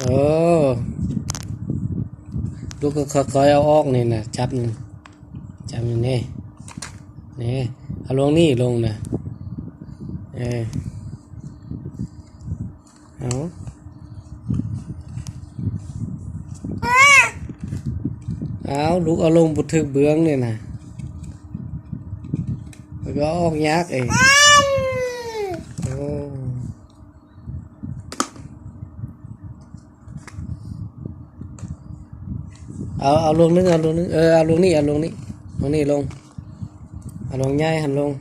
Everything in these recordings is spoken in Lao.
ເອີ ລູກກໍຄ່ອຍໆເອົາອອກນີ້ນະ ຈັບນີ້ ຈັບນີ້ ນີ້ ນີ້ ເອົາລົງນີ້ລົງນະ ເອີ ເອົາ ເອົາ ລູກເອົາລົງບໍ່ຖືກເບື້ອງນີ້ນະ ມັນກໍເອົາອອກຍາກເອງ ໂອ້. ເອົາ ເອົາລວງໜຶ່ງ ເອົາລວງໜຶ່ງ ເອີ ເອົາລວງນີ້ ເອົາລວງນີ້ ເອົານີ້ລົງ ເອົາລວງໃຫຍ່ຫັ້ນລົງ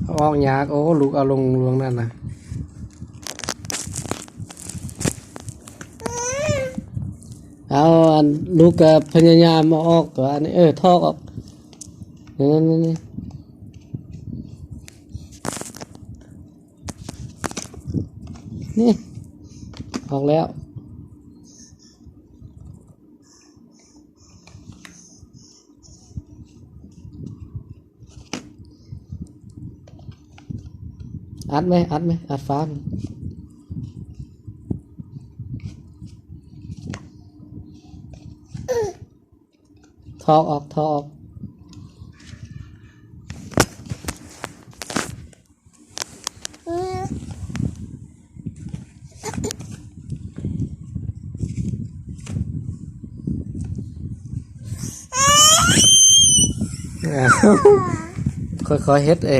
ເອົາອອກຍາກ ໂອ້ ລູກເອົາລົງ ລວງນັ້ນນະ ເອົາ ອັນ ລູກກໍພະຍາຍາມເອົາອອກ ກໍອັນນີ້ ເອີ ຖອກອອກ ນີ້ ນີ້ ນີ້ ນີ້ ອອກແລ້ວ. ອັດໄໝ ອັດໄໝ ອັດຝາ ຖອກອອກ ຖອກອອກ. ຄ່ອຍໆເຮັດເອ.